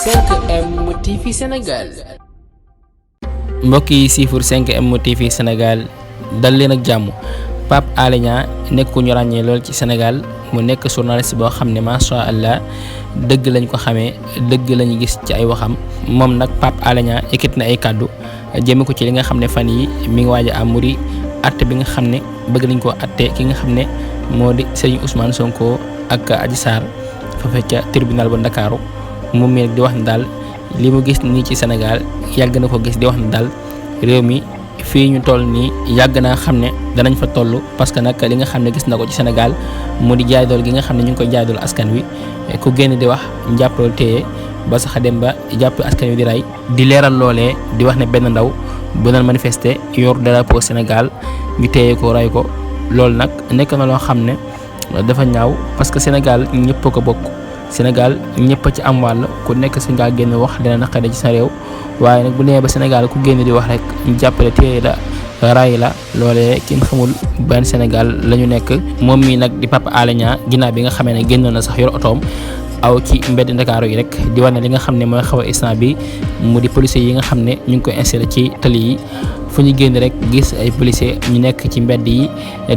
5M TV Sénégal. mbokk yi siifur 5M TV Sénégal dal leen ak jàmm. Pape Alé Niang nekk ku ñu ràññee lool ci Sénégal mu nekk journaliste boo xam ne macha allah dëgg lañ ko xamee dëgg lañu gis ci ay waxam moom nag Pape Alé Niang yëkkati na ay kàddu jëme ko ci li nga xam ne fan yi mi ngi waaj a am muri atte bi nga xam ne bëgg nañ koo atte ki nga xam ne moo di Serigne Ousmane Sonko ak Adji Sarr fa ca tribunal bu Ndakaaru moom mi nag di wax ne daal li mu gis nii ci Sénégal yàgg na ko gis di wax ne daal réew mi fii ñu toll nii yàgg naa xam ne danañ fa toll parce que nag li nga xam ne gis na ko ci Sénégal mu di jaay dool gi nga xam ne ñu ngi koy jaay dool askan wi ku génn di wax njàppal téye ba sax dem ba jàpp askan wi di rey di leeral loolee di wax ne benn ndaw bu doon manifester yor drapeau Sénégal ñu téye ko rey ko loolu nag nekk na loo xam ne dafa ñaaw parce que Sénégal ñëpp ko bokk. Sénégal ñëpp a ci am wàll ku nekk Sénégal génn wax dina naqare ci sa réew waaye nag bu nee ba Sénégal ku génn di wax rek ñu jàppale téye la raay la loolee kenn xamul ban Sénégal la ñu nekk. moom mii nag di Pape Alé Niang ginnaaw bi nga xamee ne génnoon na sax yor otoom aw ci mbedd Ndakaaru yi rek di wane li nga xam ne mooy xaw a instant bi mu di policiers yi nga xam ne ñu ngi koy installé ci tali yi fu ñu génn rek gis ay policiers ñu nekk ci mbedd yi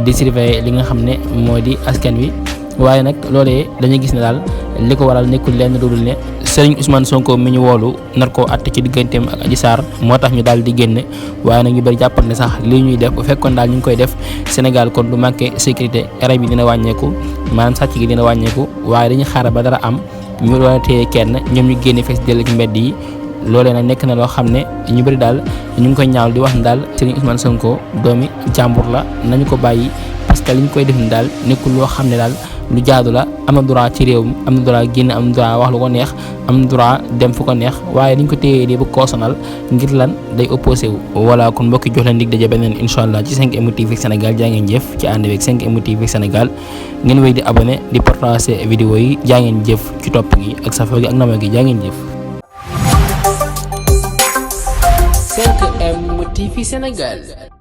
di surveiller li nga xam ne moo di askan wi. waaye nag loolee dañuy gis ne daal li ko waral nekkul lenn lu dul ne Serigne Ousmane Sonko mi ñu woolu nar koo àtte ci digganteem ak Adji Sarr moo tax ñu daal di génne waaye nag ñu bëri jàppal ne sax lii ñuy def bu fekkoon daal ñu ngi koy def Sénégal kon du manqué sécurité rey bi dina wàññeeku maanaam sàcc gi dina wàññeeku waaye dañuy xaar ba dara am ñu doon téye kenn ñoom ñu génne fees dell ci mbedd yi. loolee nag nekk na loo xam ne ñu bëri daal ñu ngi koy ñaaw di wax ne daal Serigne Ousmane Sonko doomi jàmbur la nañu ko bàyyi parce que li ñu koy def ni daal nekkul loo xam ne daal lu jaadu la am na droit ci réew mi am na droit génn am na droit wax lu ko neex am na droit dem fu ko neex waaye niñ ko téyee di bëgg koo sonal ngir lan day opposé wu. voilà kon mbokki jox leen dig daje beneen incha allah ci 5M TV Sénégal jaa ngeen jëf ci ànd beeg 5M TV Sénégal ngeen wéy di abonné di partager vidéo yi jaa ngeen jëf ci topp gi ak safoo gi ak nama gi jaa ngeen jëf. 5M TV Sénégal.